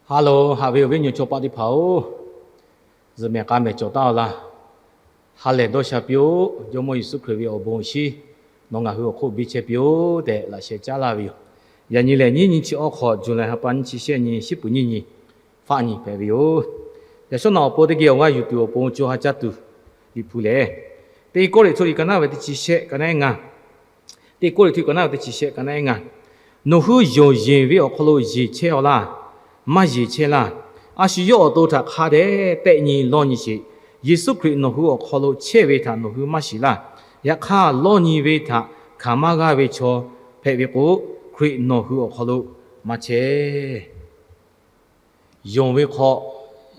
Ha loˬ, haꞈ ve awˬ viˉ awˬ nyi chaw paˆ teˇ hpaˍ-oˬ, zuhꞈ mehˍ k'a mehˍ cawˬ taˉ-aw laˇ. Ha lehˬ dawˇ sha piˇ-oˆ. Jawˇmawˇ Yeˍsuˆ Hkriꞈ ve awˬ bon awˬ shinˉ nawˬ ngaˬ hui awˬ hk'oˆ biˇ chehˇ piˇ-oˆ tehꞈ laꞈ sheh caˉ laˇ ve yoˬ. Yaꞈ nyi lehˬ, nyiˇ nyi chi awˬ hk'aw, July ha pa nyiˇ chi shehˆ nyi, shiˉ puˍ nyiˇ nyi, faˆ nyi hpehꞈ ve yoˬ. Yaꞈ shawˉ naꞈ awˬ pon teˇ geh awˬ g'aˇ yuˬ tuˬ awˬ pon co ha caˇ tuˬ, Liꞈ hpu lehˬ, Teˇ Kawˇrenˍhtuˆ liꞈ ka naˉ ve teˇ chi shehˆ ka naˉ ngaˇ, Teˇ Kawˇrenˍhtuˆ ka naˉ ve teˇ chi shehˆ ka naˉ ngaˇ, Nawˬ hui yonˍ yeˬ ve awˬ hk'aw lo yeˬ chehˇ-aw laˇ. Maˇ yeˬ chehˇ laˇ. A shu yawˇ awˬ to htaꞈ hk'a dehꞈ tehˆ nyi lawˇ nyi sheˍ. Yeˍsuˆ Hkriꞈ nawˬ hui awˬ hk'aw lo chehˇ ve htaꞈ nawˬ hui maˇ shiˍ laˇ. Yaꞈ hk'aˇ, lawˇ nyi ve htaꞈ hkanˍ maˇ g'aˇ ve chaw hpehꞈ ve k'o, Hkriꞈ nawˬ hui awˬ hk'aw lo maˇ chehˇ. Yonˍ ve hk'aw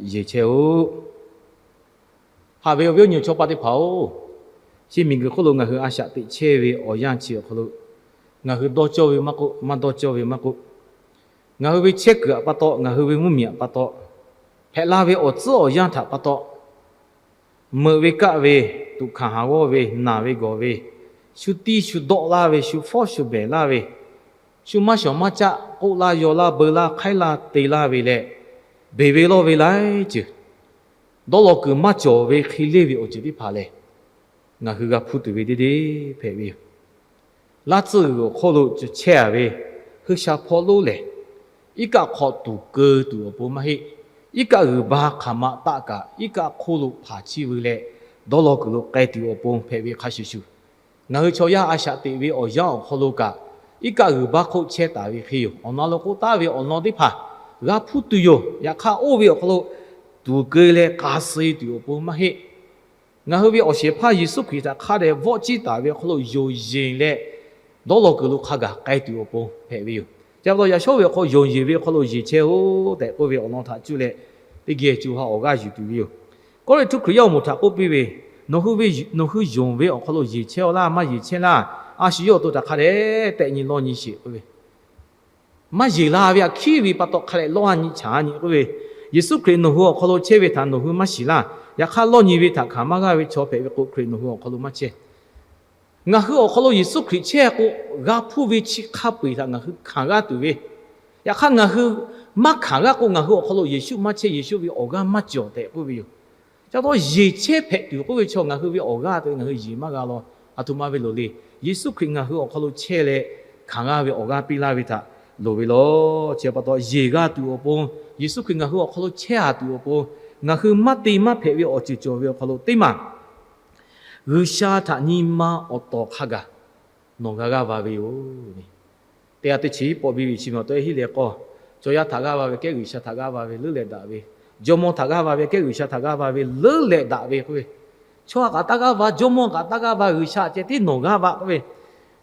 yeˬ chehˇ-oˆ. Haꞈ ve awˬ viˉ awˬ nyi chaw paˆ teˇ hpaˍ-oˬ, chi miˬguiˬ hk'oˆ lo ngaˬ hui a shaꞈ teꞈ chehˇ ve awˬ yanˇ chi awˬ hk'aw lo, ngaˬ hui dawˇ cawˇ ve maˇ k'oˆ, maˇ dawˇ cawˇ ve maˇ k'oˆ, ngaˬ hui ve chehˇ kuiˬ htaꞈ pa taw, ngaˬ hui ve mvuhˇmiˬ htaꞈ pa taw, hpehꞈ la ve awˬ tcuhˉ awˬ yanˇ htaꞈ pa taw, meuꞈ ve kaˆ ve, tuꞈ hkanˍ haˍ g'awˇ ve, naˬ ve gawˬ ve, shu tiˇ shu dawˆ laˇ ve, shu fawˉ shu behˬ laˇ ve, shu maˇ shawˍ maˇ caˆ k'oˆ laˇ yaw laˇ beu laˇ hk'aiˉ laˇ te laˇ ve leh, beˬ ve lawˇ ve laiˉ ceuˬ, dawˇ law kuiˬ maˇ cawˬ ve hk'e leˇ ve awˬ ceuˬ teˇ hpaˍ lehˬ, ngaˬ hui g'a hpuˇ tuˬ ve deˇ deˇ hpehꞈ ve yoˬ. Laˇ tcuhˇ g'uiˬ awˬ hk'oˆ lo cawˬ chehˇ-a ve hui sha hpawˇ lonˉ lehˬ, iˉ kaˆ hk'aw tuˍ keu tuˬ awˬ pon maˇ heˆ. Iˉ kaˆ g'uiˬ ba hk'aˬ ma taˆ kaꞈ, iˉ kaˆ hk'oˆ lo hpanˍ chiˇ veu leh, dawˇ law kuiˬ lo k'ai tuˬ awˬ pon hpehꞈ ve hk'a shuˍ shuˍ, ngaˬ hui chaw yaˇ a shaꞈ teꞈ ve awˬ yanˇ awˬ hk'aw lo kaꞈ, iˉ kaˆ g'uiˬ ba hk'oˆ chehˇ taˍ ve hk'e yoˬ. Awˬ na lo k'oˆ taˉ ve awˬ lawn teˇ hpaˍ g'a hpuˇ tuˬ yoˬ. Yaꞈ hk'aˇ, oˇ ve awˬ hk'aw lo tuˍ keu leh k'a suh tuˬ awˬ pon maˇ heˆ. Ngaˬ hui ve awˬ shehˍ hpaˇ Yeˍsuˆ Hkriꞈ htaꞈ hk'a dehꞈ vawˆ ciˇ taˍ ve awˬ hk'aw lo yonˍ yeˬ leh, dawˇ law kuiˬ lo hk'a gaˬ k'ai tuˬ awˬ pon hpehꞈ ve yoˬ. Chi pa taw yaꞈ shawˉ ve awˬ hk'aw yonˍ yeˬ ve awˬ hk'aw lo yeˬ chehˇ-oˆ tehꞈ k'oˆ ve awˬ lawn htaꞈ cuˇ leh, teˇ geh co ha awˬ g'aˇ yuˬ tuˬ ve yoˬ. Kawˇrenˍhtuˆ Hkriꞈ yaˇ awˬ moˍ htaꞈ k'oˆ piˇ ve, Nawˬ hui ve, nawˬ hui yonˍ ve awˬ hk'aw lo yeˬ chehˇ-aw laˇ, maˇ yeˬ chehˇ laˇ. A shu yawˇ awˬ to htaꞈ hk'a dehꞈ tehˆ nyi lawˇ nyi sheˍ k'oˆ ve, maˇ yeˬ la ve aꞈ hkiˉ ve pa taw hk'a dehꞈ lawˇ a nyi chaˍ a nyi k'oˆ ve, Yeˍsuˆ Hkriꞈ nawˬ hui awˬ hk'aw lo chehˇ ve htaꞈ nawˬ hui maˇ shiˍ laˇ. Yaꞈ hk'aˇ, lawˇ nyi ve htaꞈ hkanˍ maˇ g'aˇ ve chaw hpehꞈ ve k'o, Hkriꞈ nawˬ hui awˬ hk'aw lo maˇ chehˇ. Ngaˬ hui awˬ hk'aw lo Yeˍsuˆ Hkriꞈ chehˇ k'o, g'a hpuˇ ve chi hk'a peu-eˬ htaꞈ ngaˬ hui hkanˍ g'aˇ tuˬ ve, yaꞈ hk'aˇ ngaˬ hui maˇ hkanˍ g'aˇ k'o, ngaˬ hui awˬ hk'aw lo Yeˍsuˆ maˇ chehˇ, Yeˍsuˆ ve awˬ g'aˇ maˇ cawˬ tehꞈ k'oˆ ve yoˬ. Chi pa taw yeˬ chehˇ hpehꞈ tuˬ k'oˆ ve chaw ngaˬ hui ve awˬ g'aˇ te ngaˬ hui yeˬ maˇ g'a law. Aˬ htoꞈ ma ve loˍ le. Yeˍsuˆ Hkriꞈ ngaˬ hui awˬ hk'aw lo chehˇ leh, hkanˍ g'aˇ ve awˬ g'aˇ piˇ laˇ ve htaꞈ loˍ ve law. Chi pa taw yeˬ g'a tuˬ awˬ pon, Yeˍsuˆ Hkriꞈ ngaˬ hui awˬ hk'aw lo chehˇ a tuˬ awˬ pon, ngaˬ hui maˇ te maˇ hpehꞈ ve awˬ ceuˬ cawˬ ve awˬ hk'aw lo teˇ maˬ G'uiˬsha htaꞈ nyi ma awˬ tawˍ hk'a gaˬ nawˬ g'a g'aˇ va ve yoˬ. Teˇ g'aˇ teˇ chi pawˆ biˇ ve chi ma tawˆ-e hiˉ leh k'o, chaw yaˇ htaꞈ g'aˇ va ve kehˉ G'uiˬsha htaꞈ g'aˇ va ve leuˉ leh daꞈ ve, jawˇmawˇ htaꞈ g'aˇ va ve kehˉ G'uiˬsha htaꞈ g'aˇ va ve leuˉ leh daꞈ ve k'oˆ ve, chaw htaꞈ kaꞈ taˇ g'aˇ va, jawˇmawˇ kaꞈ taˇ g'aˇ va, G'uiˬsha ceh tiˉ nawˬ g'aˇ va k'oˆ ve,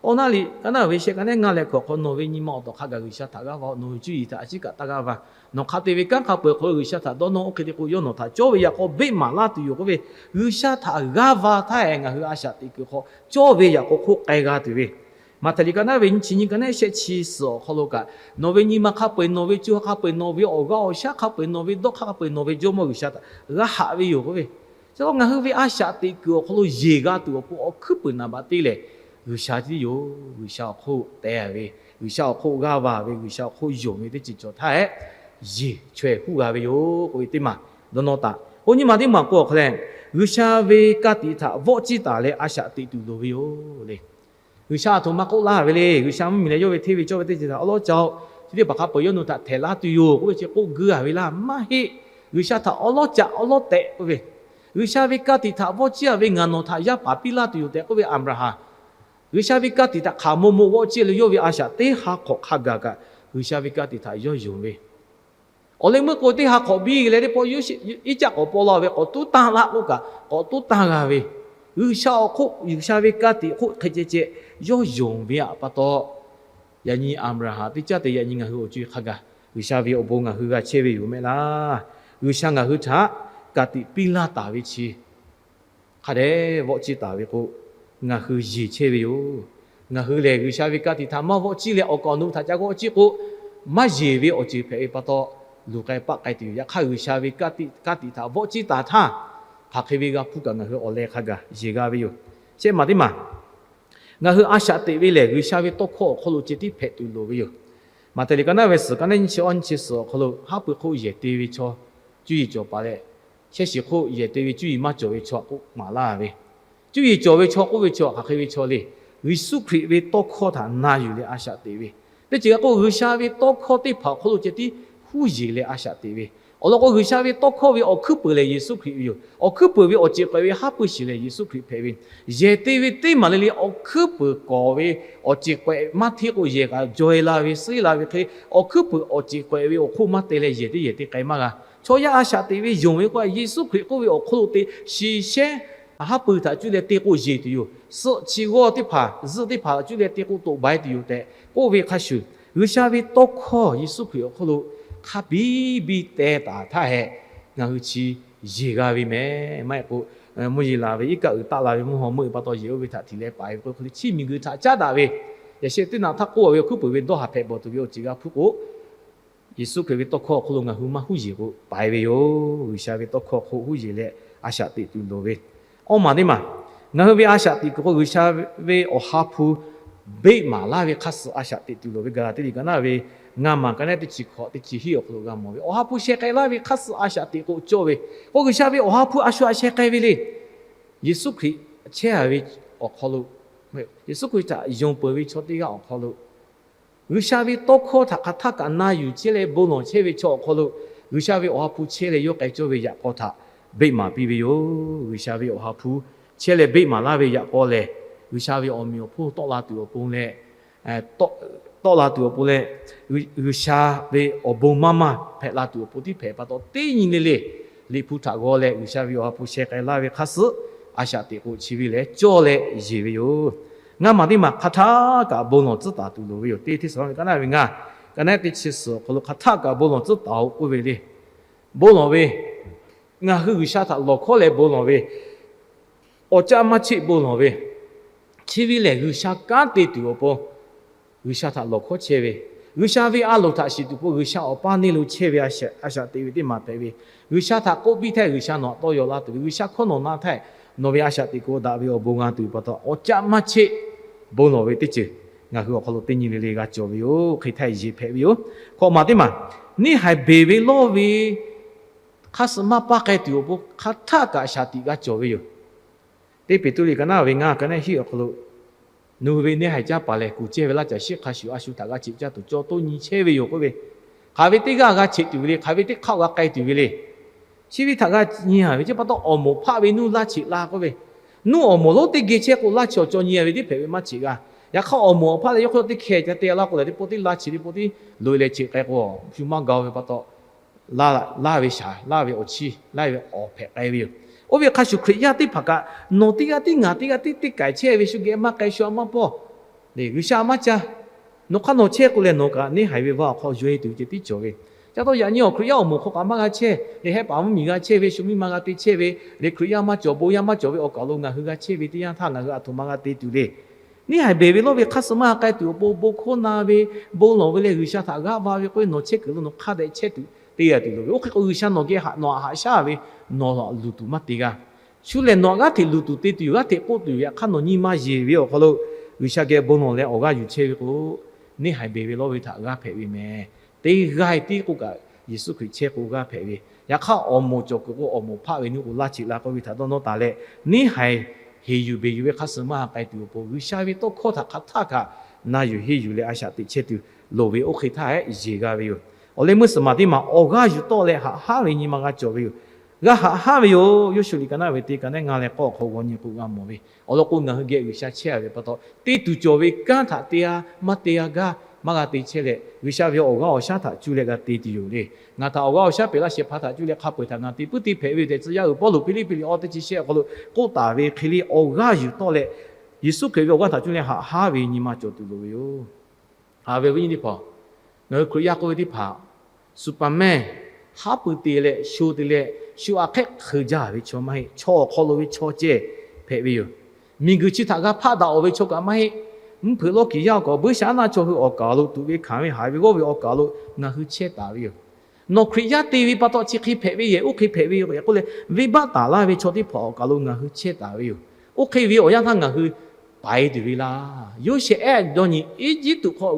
awˬ na liꞈ ka naˉ ve shehˆ ka naˉ ngaˇ leh hkawꞈ hk'aw nawˬ ve nyi ma awˬ tawˍ hk'a gaˬ G'uiˬsha htaꞈ g'aˇ va, nawˬ hui cuˇ yiˍ htaꞈ a ciˉ kaꞈ taˇ g'aˇ va, nawˬ hk'a te ve kanˉ hk'a peu-eˬ hk'aw lo G'uiˬsha htaꞈ dawˇ nawˇ oˇ hk'e te k'o, yawˇ nawˬ htaꞈ cawˇ ve yaꞈ k'aw beˆ maˍ laˇ tuˬ yoˬ k'oˆ ve, G'uiˬsha htaꞈ g'aˇ va htaˇ-e ngaˬ hui a shaꞈ teꞈ kuiˬ hk'aw cawˇ ve yaꞈ k'aw hk'oˆ k'ai g'a tuˬ ve, Maꞈhtehˍ liꞈ ka naˉ ve nyiˇ chi nyiˇ ka naˉ shehˆ chi suhˍ awˬ hk'aw lo kaꞈ, nawˬ ve nyi ma hk'a peu-eˬ, nawˬ ve co ha hk'a peu-eˬ, nawˬ ve awˬ g'aˇ awˬ shaˉ hk'a peu-eˬ, nawˬ ve dawˇ hk'aˇ hk'a peu-eˬ, nawˬ ve jawˇmawˇ G'uiˬsha htaꞈ g'aˇ haꞈ ve yoˬ k'oˆ ve, chi ngaˬ hui ve a shaꞈ teꞈ kuiˬ awˬ hk'aw lo yeˬ g'a tuˬ awˬ pon awˬ hkuiˉ puiˍ naˍ baꞈ te lehˬ, G'uiˬsha tiˉ yoˬ. G'uiˬsha awˬ hk'oˆ teh ve, G'uiˬsha awˬ hk'oˆ g'aˇ va ve, G'uiˬsha awˬ hk'oˆ yonˍ ve teˇ ceuˬ cawˬ htaˇ-e, yeˬ chaweh huˉ g'a ve yoˬ k'oˆ ve teˇ maˬ dawˇ nawˇ taꞈ. Oˇ nyi ma teˇ maˬ k'o awˬ hk'aw leh, G'uiˬsha ve ka tiꞈ htaꞈ vawˆ ciˇ taˍ leh a shaꞈ teꞈ tuˬ loˍ ve yoˬ le. G'uiˬsha aˬ htoꞈ ma k'oˆ laˇ ve le. G'uiˬsha mvuhˇmiˬ leh yawˇ ve hteˇ ve cawˇ ve teˇ ceuˬ htaꞈ awˉ lawˉ ca-o. Chi teˇ hpaˍ hk'a peu-eˬ yawˇ nawˬ htaꞈ htehꞈ laˇ tuˬ yoˬ k'oˆ ve chi k'oˆ geu-a ve laˇ maˇ heˆ. G'uiˬsha htaꞈ awˉ lawˉ ca awˉ lawˉ tehꞈ k'oˆ ve, G'uiˬsha ve ka tiꞈ htaꞈ vawˆ ciˇ-a ve ngaˬ nawˬ htaꞈ yaˇ paˍ piˇ laˇ tuˬ yoˬ tehꞈ k'oˆ ve Aˍbraˍhanˍ, G'uiˬsha ve ka tiꞈ htaꞈ hk'aˬ maw maw vawˆ ciˇ leh yawˇ ve a shaꞈ teˇ ha hk'awꞈ hk'a gaˬ kaꞈ G'uiˬsha ve ka tiꞈ htaꞈ yawˇ yonˍ ve, awˬ leh meuˇ k'o teˇ ha hk'awꞈ biˇ leh teˇ pawˆ Iˉcaˆ k'awꞈ paw la ve k'awꞈ tuˉ tanˇ laˇ k'oˆ kaꞈ k'awꞈ tuˉ tanˇ g'a ve, G'uiˬsha awˬ hk'oˆ G'uiˬsha ve ka tiꞈ hk'oˆ hk'e ceh ceh yawˇ yonˍ ve pa taw, yaꞈ nyi Aˍbraˍhanˍ teˇ caˉ te yaꞈ nyi ngaˬ hui awˬ co-e hk'a gaˬ G'uiˬsha ve awˬ bon ngaˬ hui g'a chehˇ ve yoˬ mehˆ laˇ. G'uiˬsha ngaˬ hui htaꞈ ka tiꞈ piˇ laˇ taˍ ve chi hk'a dehꞈ vawˆ ciˇ taˍ ve k'o, ngaˬ hui yeˬ chehˇ ve yoˬ. Ngaˬ hui lehˬ G'uiˬsha ve ka tiꞈ htaꞈ maˇ vawˆ ciˇ leh awˬ kaˍ awˬ nu htaꞈ ca g'awˆ ciˇ k'o, maˇ yeˬ ve awˬ ceuˬ hpehꞈ ve pa taw, luˬ k'ai paˆ k'ai tuˬ yoˬ. Yaꞈ hk'aˇ G'uiˬsha ve ka tiꞈ htaꞈ vawˆ ciˇ taˍ htaˇ, hk'aˬ hk'e ve g'a hpuˇ kaꞈ ngaˬ hui awˬ leh hk'a gaˬ yeˬ g'a ve yoˬ. Shehˆ maˬ teˇ maˬ, ngaˬ hui a shaꞈ teꞈ ve lehˬ G'uiˬsha ve tawˇ hkawˇ awˬ hk'aw lo ceh tiˉ hpehꞈ tuˬ loˍ ve yoˬ. Maꞈhtehˍ liꞈ ka naˉ ve suhˍ, ka naˉ nyiˇ chi awˇ nyiˇ chi suhˍ awˬ hk'aw lo, haˉ pui hk'oˆ yehˬ te ve chaw, cuˇ yiˍ cawˬ paˍ leh, shehˇ shiˍ hk'oˆ yehˬ te ve cuˇ yiˍ maˇ cawˬ ve chaw k'oˆ maˍ laˇ ve. Cuˇ yiˍ cawˬ ve chaw k'oˆ ve chaw hk'aˬ hk'e ve chaw le. Yeˍsuˆ Hkriꞈ ve tawˇ hkawˇ htaꞈ na yuˬ leh a shaꞈ teꞈ ve, teˇ ceuˬ g'a k'o, G'uiˬsha ve tawˇ hkawˇ teˇ hpaˍ awˬ hk'oˆ lo ceh tiˉ huˉ yeˬ leh a shaꞈ teꞈ ve. Awˬ lawn k'o, G'uiˬsha ve tawˇ hkawˇ ve awˬ hkuiˉ peuˬ lehˬ Yeˍsuˆ Hkriꞈ ve yoˬ. Awˬ hkuiˉ peuˬ ve awˬ ceˬ k'awehꞈ ve haˉ pui shiˍ lehˬ Yeˍsuˆ Hkriꞈ hpehꞈ ve. Yehˬ te ve teˇ maˬ le le awˬ hkuiˉ peuˬ kawˍ ve awˬ ceˬ k'awehꞈ maˇ hteˇ k'o yehˬ kaꞈ jaw e la ve, suhˉ la ve hk'e, awˬ hkuiˉ peuˬ awˬ ceˬ k'awehꞈ ve awˬ hk'oˆ maˇ te leh yehˬ teˇ yehˬ te k'ai maˇ g'a. Chaw yaˇ a shaꞈ teꞈ ve yonˍ ve k'o, Yeˍsuˆ Hkriꞈ k'oˆ ve awˬ hk'oˆ lo te shiˍ shehˉ haˉ pui htaꞈ cuˇ leh te k'o yeˬ tuˬ yoˬ. Suhˆ chi g'awˇ teˇ hpaˍ zuhˆ teˇ hpaˍ htaꞈ cuˇ leh te k'o toꞈ baiˍ tuˬ yoˬ tehꞈ k'oˆ ve hk'a shuˍ, G'uiˬsha ve tawˇ hkawˇ Yeˍsuˆ Hkriꞈ awˬ hk'oˆ lo hk'a biˇ biˇ teh taˍ htaˇ hehꞈ, ngaˬ hui chi yeˬ g'a ve mehˍ. Maˇ heˆ k'o, mvuhˇ yeˬ laˬ ve iˉ kaˆ uiˍ taˆ la ve mvuhˇ haw meuˆ pa taw yehˬ oˇ ve htaꞈ htiꞈ leh paˍ ve k'o, hk'e le chi miˬguiˬ htaꞈ caˉ daꞈ ve, yaꞈ sheh teˇ naꞈ htaˇ k'oˆ ve awˬ hkuiˉ peuˬ ve dawˇ haˍ hpehꞈ bawˬ tuˬ ve awˬ ceuˬ g'a hpuˇ k'o, Yeˍsuˆ Hkriꞈ ve tawˇ hkawˇ awˬ hk'oˆ lo ngaˬ hui maˇ huˉ yeˬ k'o paiˍ ve yoˬ. G'uiˬsha ve tawˇ hkawˇ hk'oˆ huˉ yeˬ leh a shaꞈ teꞈ tuˬ loˍ ve. Awˇ maˬ teˇ maˬ, ngaˬ hui ve a shaꞈ teꞈ kuiˬ k'o, G'uiˬsha ve Awˬ ha hpu beˆ maˍ laˇ ve hk'aˇ suh a shaꞈ teꞈ tuˬ loˍ ve. Gaˍlaˍtiˆ liꞈ ka naˉ ve ngaˇ maˬ ka naˉ teˇ chi hkawꞈ teˇ chi hiˆ awˬ hk'aw lo g'a mawˬ ve, Awˬ ha hpu sheh k'ai laˇ ve hk'aˇ suh a shaꞈ teꞈ k'o cawˇ ve. K'o G'uiˬsha ve Awˬ ha hpu a shu aꞈ sheh k'ai ve le. Yeˍsuˆ Hkriꞈ chehˇ a ve awˬ hk'aw lo, Yeˍsuˆ Hkriꞈ htaꞈ yonˍ peuˬ ve chaw teˇ g'aˇ awˬ hk'aw lo, G'uiˬsha ve tawˇ hkawˇ htaꞈ hk'aˬ htaˇ kaꞈ na yuˬ chehˇ leh bon lawˬ chehˇ ve chaw awˬ hk'aw lo, G'uiˬsha ve Awˬ ha hpu chehˇ leh yawˇ k'ai cawˇ ve yaꞈ k'aw htaꞈ beˆ maˍ piˇ ve yoˬ. G'uiˬsha ve Awˬ ha hpu chehˇ leh beˆ maˍ laˇ ve yaꞈ k'aw lehˬ, G'uiˬsha ve awˬ meꞈ awˬ hponˇ tawˆ la tuˬ awˬ pon leh, tawˆ la tuˬ awˬ pon leh, G'uiˬsha ve awˬ bon maˇ maˇ hpehꞈ la tuˬ awˬ pon tiˉ hpehꞈ pa taw, teˇ nyi le le Liꞈ hpu htaꞈ g'aw leh G'uiˬsha ve Awˬ ha hpu sheh k'ai laˇ ve hk'aˇ suh a shaꞈ teꞈ k'o chi ve lehˬ cawˇ leh yeˬ ve yoˬ. Ngaˇ maˬ teˇ maˬ hk'aˬ htaˇ kaꞈ bon lawˬ tcuhˉ taˍ tuˬ loˍ ve yoˬ. Teˇ Hteˇsaˍlawˇniˆ ka naˉ ve ngaˇ, ka naˉ teˇ chi suhˍ awˬ hk'aw lo hk'aˬ htaˇ kaꞈ bon lawˬ tcuhˉ taˍ-oꞈ k'oˆ ve le. Bon lawˬ ve, ngaˬ hui G'uiˬsha htaꞈ lawˬ hkawˉ leh bon lawˬ ve, awˬ caˆ maˇ cheˆ bon lawˬ ve, chi ve lehˬ G'uiˬsha kanˉ te tuˬ awˬ pon G'uiˬsha htaꞈ lawˬ hkawˉ chehˇ ve, G'uiˬsha ve a loˍ htaꞈ shiˍ tuˬ pon G'uiˬsha awˬ paˇ neˇ lo chehˇ ve a shaꞈ teꞈ ve teˇ maˬ hpehꞈ ve, G'uiˬsha htaꞈ k'oˆ piˇ htaˇ G'uiˬsha nawˬ htaꞈ tawˇ yaw laˇ tuˬ ve, G'uiˬsha hkawˇ nawˬ na htaˇ nawˬ ve a shaꞈ teꞈ k'o daꞈ ve awˬ bon g'a tuˬ ve pa taw, awˬ caˆ maˇ cheˆ bon lawˬ ve teˇ ceuˬ ngaˬ hui awˬ hk'aw lo teˇ nyi le le g'a cawˬ ve yoˬ. Hk'e htaˇ yeˬ hpehꞈ ve yoˬ. Hkawꞈ maˬ teˇ maˬ, neˇ haiˬ beˬ ve lawˇ ve hk'aˇ suh maˇ paˇ k'ai tuˬ awˬ pon hk'aˬ htaˇ kaꞈ shaˍ tiꞈ g'a cawˬ ve yoˬ. Teˇ Peˍtruˆ liꞈ ka naˉ ve ngaˇ ka naˉ hiˆ awˬ hk'aw lo, nawˬ hui ve neˇ haiˬ caˇ paˍ lehˬ, kuˬ cehˇ ve laˇ caˬ shiˉ hk'a shuˍ a shu htaꞈ g'a cheꞈ caˇ tuˬ cawˇ toˇ nyi chehˇ ve yoˬ k'oˆ ve. Hk'aˬ ve teˇ g'aˇ g'a cheꞈ tuˬ ve le, hk'aˬ ve teˇ hk'aˆ g'a k'ai tuˬ ve le. Chi ve htaꞈ g'a nyi a ve chi pa taw, awˬ moˍ hpaˆ ve nuˇ laˇ cheꞈ la k'oˆ ve, nuˇ awˬ moˍ lonˉ teˇ geh chehˇ k'o laˇ cheꞈ awˬ cawˇ nyi a ve tiˉ hpehꞈ ve maˇ cheꞈ g'a. Yaꞈ hk'aˇ awˬ moˍ awˬ hpaˆ leh yawˇ hk'aw teˇ hkeh ca te laˇ k'o lehˬ, teˇ pawˆ tiˉ laˇ cheꞈ, teˇ pawˆ tiˉ loꞈ e leh cheꞈ k'ai k'o, shu maˇ ga ve pa taw, laˇ ve shaˍ, laˇ ve awˬ chiˇ, laˇ ve awˬ hpehꞈ k'ai ve yoˬ. Oˇ ve hk'a shuˍ Hkriꞈ yaˇ teˇ hpaˍ kaꞈ nawˬ teˇ g'aˇ tiˉ ngaˬ teˇ g'aˇ tiˉ teˇ kaiˬ chehˇ ve shu geh maˇ k'ai, shu a maˇ pawˇ, G'uiˬsha maˇ caˇ. Nawˬ hk'aˇ nawˬ chehˇ k'o lehˬ, nawˬ kaꞈ neˇ haiˬ ve vaˇ awˬ hk'aw yawˇ e tuˬ ceh tiˉ cawˬ ve. Ca taw yaꞈ nyi awˬ Hkriꞈ yaˇ awˬ moˍ hk'aw kaꞈ maˇ g'a chehˇ leh, heh paˍ mvuhˇmiˬ g'a chehˇ ve, shu miˇ ma g'a te chehˇ ve, leh Hkriꞈ yaˇ maˇ cawˬ, bon yaˇ maˇ cawˬ ve awˬ kaˬ lo ngaˬ hui g'a chehˇ ve teˇ yanˇ htaˇ ngaˬ hui aˬ htoꞈ ma g'a te tuˬ le. Neˇ haiˬ beˬ ve lawˇ ve hk'aˇ suh maˇ k'ai tuˬ awˬ pon, bon hkawˇ na ve, bon lawˬ ve leh G'uiˬsha htaꞈ g'aˇ va ve k'oˆ ve nawˬ chehˇ kuiˬ lo nawˬ hk'a dehꞈ chehˇ tuˬ te g'a tuˬ loˍ ve. Oˇ hk'e k'o G'uiˬsha nawˬ geh haꞈ, nawˬ htaꞈ haꞈ shaˉ ve, nawˬ luˬ tuˬ maˇ te g'a. Shu lehˬ nawˬ g'aˇ hteꞈ luˬ tuˬ te tuˬ yoˬ, g'aˇ hteꞈ k'oˆ tuˬ yoˬ. Yaꞈ hk'aˇ nawˬ nyi ma yeˬ ve awˬ hk'aw lo G'uiˬsha geh bon lawˬ leh awˬ g'aˇ yuˬ chehˇ ve k'o, neˇ haiˬ beˬ ve lawˇ ve htaꞈ g'aˇ hpehꞈ ve mehˍ. Teˇ g'aˇ tiˉ k'oˆ kaꞈ, Yeˍsuˆ Hkriꞈ chehˇ k'o g'aˇ hpehꞈ ve. Yaꞈ hk'aˇ awˬ moˍ cawˬ kuiˬ k'o, awˬ moˍ hpaˆ ve nuˇ k'o laˇ cheꞈ la k'oˆ ve htaꞈ dawˇ nawˇ taˍ leh, neˇ haiˬ heˍ yuˬ beˬ yuˬ ve hk'aˇ suh maˇ k'ai tuˬ awˬ pon, G'uiˬsha ve tawˇ hkawˇ htaꞈ hk'aˬ htaˇ kaꞈ na yuˬ henˇ yuˬ leh a shaꞈ teꞈ chehˇ tuˬ loˍ ve. Oˇ hk'e htaˇ yeˬ g'a ve yoˬ. Awˬ leh meuˇ suhˍ maˬ teˇ maˬ awˬ g'aˇ yuˬ tawˆ leh haꞈ haˉ ve nyi ma g'a cawˬ ve yoˬ. G'a haꞈ haˉ ve yoˬ. Yawˇ shu liꞈ ka naˉ ve teˇ ka naˉ ngaˇ leh k'awˇ awˬ hk'aw g'aw nyi k'o g'a mawˬ ve. Awˬ lawn k'o, ngaˬ hui geh G'uiˬsha chehˇ a ve pa taw, te tuˬ cawˬ ve kanˉ htaꞈ te a, maˇ te a gaˇ maˇ g'a te chehˇ leh, G'uiˬsha ve awˬ g'aˇ awˬ shaˉ htaꞈ cuˇ leh g'a te tuˬ yoˬ le. Ngaˬ htaꞈ awˬ g'aˇ awˬ shaˉ pehˬ laˇ shehˍ hpaˇ htaꞈ cuˇ leh hk'a peu-eˬ htaꞈ ngaˬ te puiˉ te hpehꞈ ve tehꞈ, tcuh yaˇ uiˍ Pawˇluꞈ Hpiˇliˇpiˆ liꞈ awˇ teˇ chi shehˆ awˬ hk'aw lo k'oˆ taˍ ve hk'e le, awˬ g'aˇ yuˬ tawˆ leh Yeˍsuˆ Hkriꞈ ve awˬ g'aˇ htaꞈ cuˇ leh haꞈ haˉ ve nyi ma cawˬ tuˬ loˍ ve yoˬ. Haꞈ ve awˬ viˉ nyi teˇ hpaˍ, ngaˬ hui Hkriꞈ yaˇ k'oˆ ve teˇ hpaˍ, Superman, haˉ pui te leh sho te leh shu aꞈ hk'ehˆ hk'eu jaˇ ve chaw maˇ heˆ. Chaw awˬ hk'aw lo ve chaw ceh hpehꞈ ve yoˬ. Miˬguiˬ chi htaꞈ g'a hpaˆ daꞈ awˬ ve chaw kaꞈ maˇ heˆ. Mvuhˇ hpeuꞈ lawˇ kiˬ yaˇ awˬ kaˬ, buiˇshaˆaˉnaˆ chaw hui awˬ kaˬ lo tuꞈ ve hkanˍ ve haiˬ ve g'awˇ ve awˬ kaˬ lo ngaˬ hui chehˇ taˍ ve yoˬ. Nawˬ Hkriꞈ yaˇ te ve pa taw chi hk'e hpehꞈ ve yehˬ, oˇ hk'e hpehꞈ ve yoˬ tehꞈ k'oˆ leh, venˇbaˆ taˍ laˇ ve chaw teˇ hpaˍ awˬ kaˬ lo ngaˬ hui chehˇ taˍ ve yoˬ. Oˇ hk'e ve awˬ yanˇ htaˇ ngaˬ hui paiˍ tuˬ ve laˇ. Yoˇsehꞈ ehˉ dawˇ nyi Eˇjiˇtuꞈ hk'aw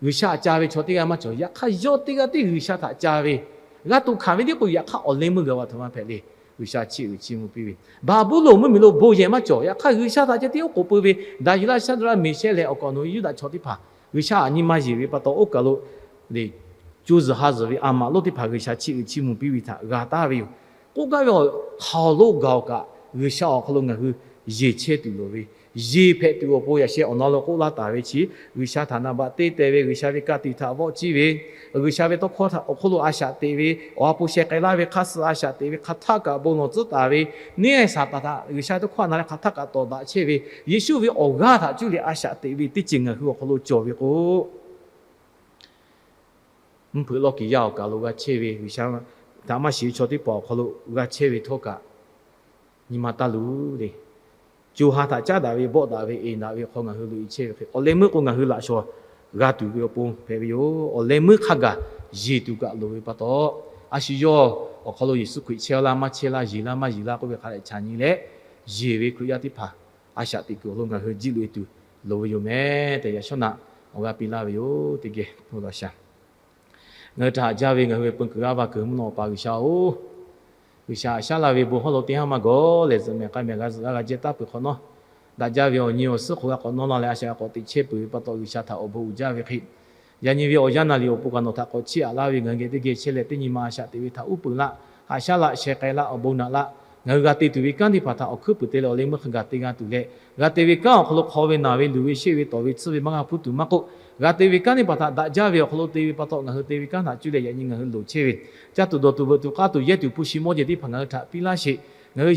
G'uiˬsha htaꞈ ca ve chaw teˇ g'aˇ maˇ cawˬ. Yaꞈ hk'aˇ, yawˇ teˇ g'aˇ tiˉ G'uiˬsha htaꞈ ca ve, g'a tuꞈ hkanˍ ve tiˉ k'o, yaꞈ hk'aˇ awˬ leh meuˇ g'a ve aˬ htoꞈ ma hpehꞈ le. G'uiˬsha chiˇ uiˍ chiˇ mvuh piˇ ve, Baˍbuˍlonˍ mvuhˇmiˬ lo bon yehˬ maˇ cawˬ. Yaꞈ hk'aˇ, G'uiˬsha htaꞈ ceh tiˉ oˉ k'oˍ pui ve Daˍyeˍlaˆ, Shaˍdraˆ, Meˍshehˇ leh awˬ kaˍ awˬ nu Yuˇdaꞈ chaw teˇ hpaˍ G'uiˬsha htaꞈ nyi ma yeˬ ve pa taw, oˇ kaˬ lo le co zuhˬ ha zuhˬ ve a maꞈ lonˉ teˇ hpaˍ G'uiˬsha chiˇ uiˍ chiˇ mvuh piˇ ve htaꞈ g'a taˍ ve yoˬ. K'oˆ gaˇ ve, hk'aˬ lo gaˬ-oˬ kaꞈ, G'uiˬsha awˬ hk'aw lo ngaˬ hui yeˬ chehˇ tuˬ loˍ ve, yeˬ hpehꞈ tuˬ awˬ pon yaꞈ sheh awˬ na lo k'oˆ laˇ taˍ ve chi, G'uiˬsha htaꞈ naˍ baꞈ te teh ve, G'uiˬsha ve ka tiꞈ htaꞈ vawˆ ciˇ ve, G'uiˬsha ve tawˇ hkawˇ htaꞈ awˬ hk'oˆ lo a shaꞈ teꞈ ve, awˬ ha hpu sheh k'ai laˇ ve hk'aˇ suh a shaꞈ teꞈ ve hk'aˬ htaˆ kaꞈ bon lawˬ tcuhˉ taˍ ve, neˇ Saˍtanˍ htaꞈ G'uiˬsha ve tawˇ hkawˇ na leh hk'aˬ htaˆ kaꞈ tawˍ daꞈ chehˇ ve, Yeˍsuˆ ve awˬ g'aˇ htaꞈ cuˇ leh a shaꞈ teꞈ ve teˇ ceuˬ ngaˬ hui awˬ hk'aw lo cawˬ ve k'o, mvuhˇ hpeuꞈ lawˇ kiˬ yaˇ awˬ kaˬ lo g'a chehˇ ve, G'uiˬsha htaꞈ maˇ shiˍ ve chaw teˇ hpaˍ awˬ hk'aw lo g'a chehˇ ve htawˇ kaꞈ, nyi ma taˇ luˬ le. Co ha htaꞈ caˉ daꞈ ve, bawˆ daꞈ ve, eˍ daꞈ ve hk'aw ngaˬ hui loꞈ e chehˇ ve hk'e, awˬ leh meuˇ k'o ngaˬ hui laꞈ shawˍ g'a tuˬ ve awˬ pon hpehꞈ ve yoˬ. Awˬ leh meuˇ hk'a gaˬ yeˬ tuˬ kaꞈ loˍ ve pa taw, a shu yawˇ awˬ hk'aw lo Yeˍsuˆ Hkriꞈ chehˇ laˇ maˇ chehˇ laˇ, yeˬ laˇ maˇ yeˬ laˇ k'oˆ ve hk'a dehꞈ chaꞈ nyi leh, yeˬ ve Hkriꞈ yaˇ teˇ hpaˍ a shaꞈ teꞈ kuiˬ awˬ hk'aw lo ngaˬ hui jiˇ loꞈ e tuˬ loˍ ve yoˬ meh tehꞈ, yaꞈ shawˉ naꞈ awˬ g'aˇ piˇ laˇ ve yoˬ. Teˇ geh bon lawˬ shaˍ. Ngaˬ hui htaꞈ haꞈ jaˇ ve ngaˬ hui ve peu kuiˬ g'aˇ va kuiˬ mvuhˇ naw Awˬ pa G'uiˬsha-oˬ, G'uiˬsha haꞈ shaˉ laˇ ve bon hawˉ lo teˇ haˉ maˇ gawˬ leh zuhꞈ mehˍ k'ai mehˍ g'a zuhꞈ g'a g'a jehˇ taˍ peuˬ hk'awꞈ nawˉ, daꞈ jaˇ ve awˬ nyi awˬ suhˉ hk'oˆ g'a k'awꞈ nawˇ laˇ leh a shaꞈ g'a k'awꞈ teꞈ chehˇ peuˬ ve pa taw, G'uiˬsha htaꞈ awˬ bon uiˍ jaˇ ve hk'e, yaꞈ nyi ve awˬ yanˇ naˍ riˍ awˬ pon kaꞈ nawˬ htaꞈ k'awꞈ chiˇ aꞈ laˇ ve ngaˬ hui geh teˇ geh chehˇ leh, teˇ nyi ma a shaꞈ teꞈ ve htaꞈ uˉ peunˍ laˇ, haꞈ shaˉ laˇ, sheh k'ai laˇ, awˬ bon naꞈ laˇ. Ngaˬ hui g'a te tuˬ ve kanˉ teˇ hpaˍ htaꞈ awˬ hkuiˉ puiˍ te leh awˬ leh meuˇ hk'a gaˬ te g'a tuˬ leh, g'a te ve kanˉ awˬ hk'aw lo hk'aw ve naˬ ve luˬ ve sheˆ ve tawˍ ve tsuhˇ ve maˇ g'a hpuˇ tuˬ maˇ k'oˆ, g'a te ve kanˉ teˇ hpaˍ htaꞈ daꞈ jaˇ ve awˬ hk'aw lo te ve pa taw, ngaˬ hui te ve kanˉ htaꞈ cuˇ leh yaꞈ nyi ngaˬ hui loˍ chehˇ ve, caˇ tuˬ dawˬ tuˬ veuꞈ tuˬ k'aˇ tuˬ yehˇ tuˬ hpu shi mawˇ jeˬ teˇ hpaˍ ngaˬ hui htaꞈ piˇ laˇ sheˍ. Ngaˬ hui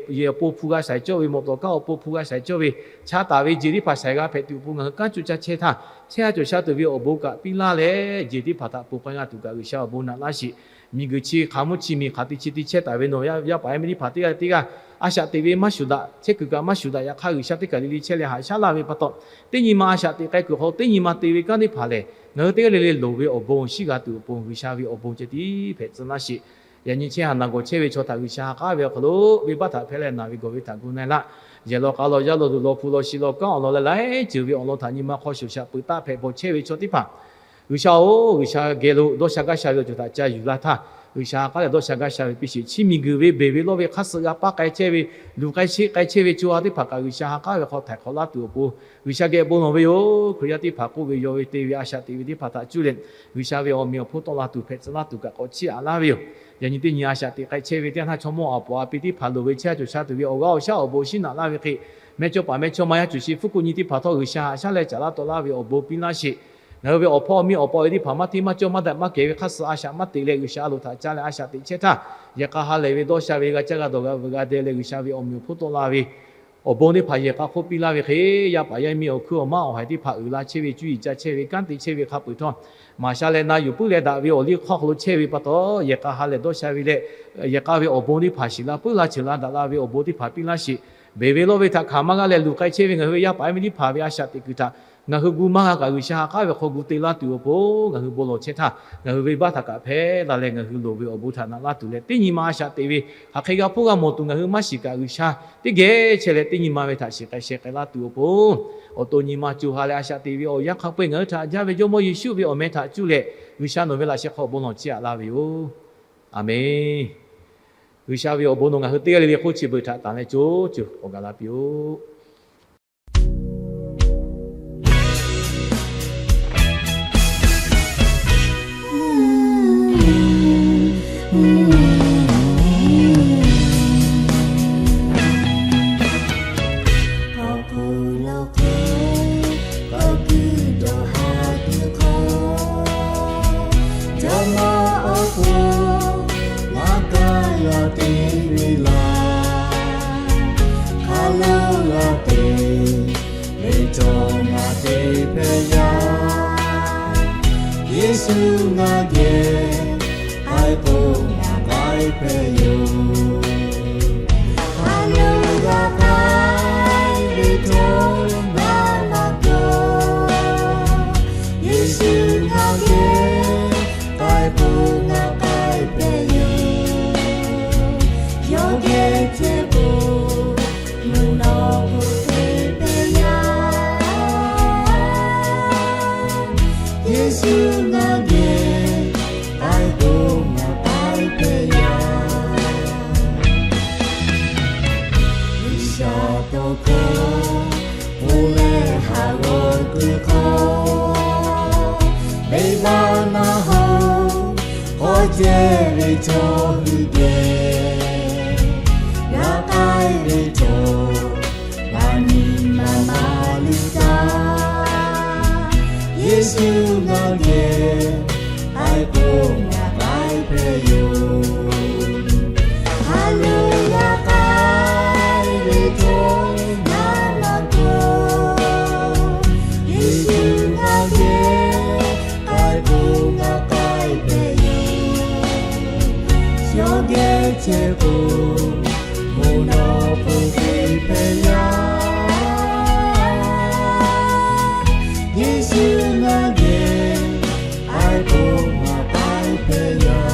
yehˬ awˬ pon hpu g'a shaiˍ cawˇ ve, mawꞈ tawˍ kanˉ awˬ pon hpu g'a shaiˍ cawˇ ve, chaˇ taˍ ve jeˬ teˇ hpaˍ shaiˍ g'a hpehꞈ tuˬ awˬ pon ngaˬ hui kanˉ cuˇ caˇ chehˇ htaˇ, chehˇ ha cawˬ sha tuˬ ve awˬ bon kaꞈ piˇ laˇ leh, jeˬ teˇ hpaˍ htaꞈ ponˬ k'ai g'a tuˬ kaꞈ G'uiˬsha awˬ bon naꞈ laˇ sheˍ. Miˬguiˬ chi hk'aˬ mvuhˇ chi miˬ hk'aˬ te chi te chehˇ taˍ ve nawˬ yaˇ paˍ yaˇ miˇ teˇ hpaˍ teˇ g'aˇ teˇ g'aˇ a shaꞈ teꞈ ve maˇ shuˍ daꞈ, chehˇ kuiˬ kaꞈ maˇ shuˍ daꞈ, yaꞈ hk'aˇ G'uiˬsha teˇ kaˬ le le chehˇ leh haꞈ shaˉ laˇ ve pa taw, teˇ nyi ma a shaꞈ teꞈ k'ai kuiˬ hk'aw lo teˇ nyi ma te ve kanˉ teˇ hpaˍ lehˬ, ngaˬ hui teˇ g'aˇ le le loˍ ve awˬ bon shiˉ g'a tuˬ awˬ pon G'uiˬsha ve awˬ bon ceh tiˉ hpehꞈ tcuh laˇ sheˍ. Yaꞈ nyi chehˇ haˍ naˬ gawˬ chehˇ ve chaw htaꞈ G'uiˬsha ha k'aˉ ve awˬ hk'aw lo venˇbaˆ htaꞈ hpehˇ leh naˬ ve gawˬ ve htaꞈ gu na-e laˇ. Yehˬ law k'a law, yaˇ law duˬ law, hpu law shi law, kanˉ awˬ lawn leh laiˉ ceuˬ ve awˬ lawn htaꞈ nyi ma hk'aw shoˍ shaꞈ peuˬ taˆ hpehꞈ bawˬ chehˇ ve chaw teˇ hpaˍ, G'uiˬsha-oˬ, G'uiˬsha geh lo dawˇ sha gaˇ sha ve awˬ ceuˬ htaꞈ ca yuˬ la htaˇ, G'uiˬsha ha k'aˉ leh dawˇ sha gaˇ sha ve piˇ sheˍ. Chi miˬguiˬ ve beˬ ve lawˇ ve hk'aˇ suh g'a paˇ k'ai chehˇ ve, luˬ k'ai sheˆ k'ai chehˇ ve co ha teˇ hpaˍ kaꞈ G'uiˬsha ha k'aˉ ve hk'aw htaiˍ hk'awꞈ laˇ tuˬ awˬ pon G'uiˬsha geh bon lawˬ ve yoˬ. Hkriꞈ yaˇ teˇ hpaˍ k'oˆ ve, yaw ve, te ve, a shaꞈ teꞈ ve teˇ hpaˍ htaꞈ cuˇ leh, G'uiˬsha ve awˬ meꞈ awˬ hponˇ tawˆ la tuˬ, hpehꞈ tcuh laˇ tuˬ kaꞈ k'awꞈ chiˇ aꞈ laˇ ve yoˬ. Yaꞈ nyi teˇ nyi a shaꞈ teꞈ k'ai chehˇ ve teˇ yanˇ htaˇ, chaw mawˇ aꞈ pawˍ a pi teˇ hpaˍ loˍ ve chehˇ ha cawˬ sha tuˬ ve awˬ g'aˇ awˬ shaˉ awˬ bon shiˉ naꞈ laˇ ve hk'e, mehˇ cawˇ paˍ mehˇ cawˇ ma yaˇ cuˬ shi hpfuhˇ kuˆ nyi teˇ hpaˍ htawˇ G'uiˬsha haꞈ shaˉ leh caˍ laˇ tawˆ laˇ ve awˬ bon piˇ laˇ sheˍ. Ngaˬ hui ve awˬ hpawˇ miˇ awˬ pa ve teˇ hpaˍ maˇ hteˇ maˇ cawˇ maˇ daꞈ maˇ kehˬ ve hk'aˇ suh a shaꞈ maˇ teꞈ leh, G'uiˬsha a loˍ htaꞈ caˇ leh a shaꞈ teꞈ chehˇ htaˇ, yehˬ k'a ha lehˬ ve dawˇ sha ve g'a caˇ g'a dawˬ g'a veuꞈ g'a deh leh G'uiˬsha ve awˬ meꞈ awˬ hponˇ tawˆ la ve awˬ bon teˇ hpaˍ yehˬ k'a hk'oˆ piˇ laˇ ve hk'e, yaˇ paˍ yaˇ miˇ awˬ hkuiˉ awˬ maˇ awˬ haiˬ teˇ hpaˍ uiˍ la chehˇ ve, cuˇ yiˍ ca chehˇ ve, kanˉ te chehˇ ve hk'a peu-eˬ htawˇ, maˍ sha leh na yuˬ puiˉ leh daꞈ ve awˬ liˇ hk'aˇ hk'aw lo chehˇ ve pa taw, yehˬ k'a ha lehˬ dawˇ sha ve leh, yehˬ k'a ve awˬ bon teˇ hpaˍ shiˍ la puiˉ la ceuˬ la daꞈ la ve awˬ bon teˇ hpaˍ piˇ laˇ sheˍ. Beˬ ve lawˇ ve htaꞈ hkanˍ maˇ g'a leh luˬ k'ai chehˇ ve ngaˬ hui ve yaˇ paˍ yaˇ miˇ teˇ hpaˍ ve a shaꞈ teꞈ kuiˬ htaꞈ ngaˬ hui gu maˇ g'a kaꞈ, G'uiˬsha ha k'aˉ ve hk'aw gu te laˇ tuˬ awˬ pon ngaˬ hui bon lawˬ chehˇ htaˇ, ngaˬ hui venˇbaˆ htaꞈ kaꞈ hpehˇ la leh ngaˬ hui loˍ ve awˬ bon htaꞈ naꞈ laˇ tuˬ leh, teˇ nyi ma a shaꞈ teꞈ ve hk'aˬ hk'e g'a hpuˇ g'a mawˬ tuˬ ngaˬ hui maˇ shiˍ kaꞈ, G'uiˬsha teˇ geh chehˇ leh teˇ nyi ma ve htaꞈ shiˍ k'ai sheh k'ai laˇ tuˬ awˬ pon, awˬ to nyi ma co ha leh a shaꞈ teꞈ ve awˬ yanˇ hk'a peu-eˬ ngaˬ hui htaꞈ jaˇ ve Jawˇmawˇ Yeˍsuˆ ve awˬ meh htaꞈ cuˇ leh, G'uiˬsha nawˬ ve laꞈ sheh hk'aw bon lawˬ chiˇ aꞈ laˇ ve yoˬ. Aˬmenˍ. G'uiˬsha ve awˬ bon nawˬ ngaˬ hui teˇ g'aˇ le le hk'oˆ chi beuꞈ htaꞈ tanˬ leh co co k'awꞈ gaˬ la piˇ-oˆ. Awˬ hk'aw lo k'oˆ, k'awꞈ kuiˬ dawˬ ha kuiˬ hk'aw, Jawˇmawˇ awˬ pon ngaˬ kaꞈ g'a te ve laˬ. Hk'a lo g'a te ve chaw ngaˬ te hpehꞈ yaˇ, Yeˍsuˆ ngaˬ geh k'ai k'o ngaˬ k'ai hpehꞈ yoˬ. Hk'a lo g'a k'ai ve chaw ngaˬ maˇ cawˬ, Yeˍsuˆ ngaˬ geh k'ai k'o ngaˬ k'ai hpehꞈ yoˬ. Yawˇ geh chehˇ k'o, mvuhˇ naw k'oˆ te hpehꞈ yaˇ. hk'aw, venˇbaˆ naˆ hoꞈ k'awꞈ jehˇ ve chaw hui geh, g'a k'ai ve chaw, g'a nyi ma ma liˇ caˇ. Yeˍsuˆ ngaˬ geh k'ai k'o, ngaˬ k'ai hpehꞈ yoˬ. Haˍ loˍ g'a k'ai ve chaw naˍ laˇ k'o, Yeˍsuˆ ngaˬ geh k'ai k'o, ngaˬ k'ai hpehꞈ yoˬ. Yawˇ geh chehˇ k'o, bon nawˬ hpfuhˇ te hpehꞈ yaˇ. Yeˍsuˆ ngaˬ geh k'ai k'o, ngaˬ k'ai hpehꞈ yaˇ.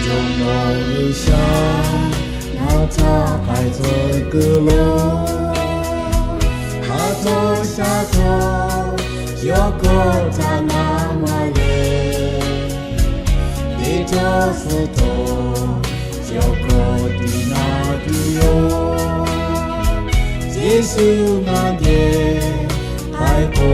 Jawˇmawˇ G'uiˬsha, ngaˬ htaꞈ k'ai tcuh kuiˬ lo, a htoꞈ sha htaꞈ yawˇ hkawˇ htaꞈ na maˇ leh, teˇ cawˇ suh htaꞈ yawˇ hkawˇ tiˍ na tuˬ yoˬ. Yeˍsuˆ ngaˬ geh k'ai k'o,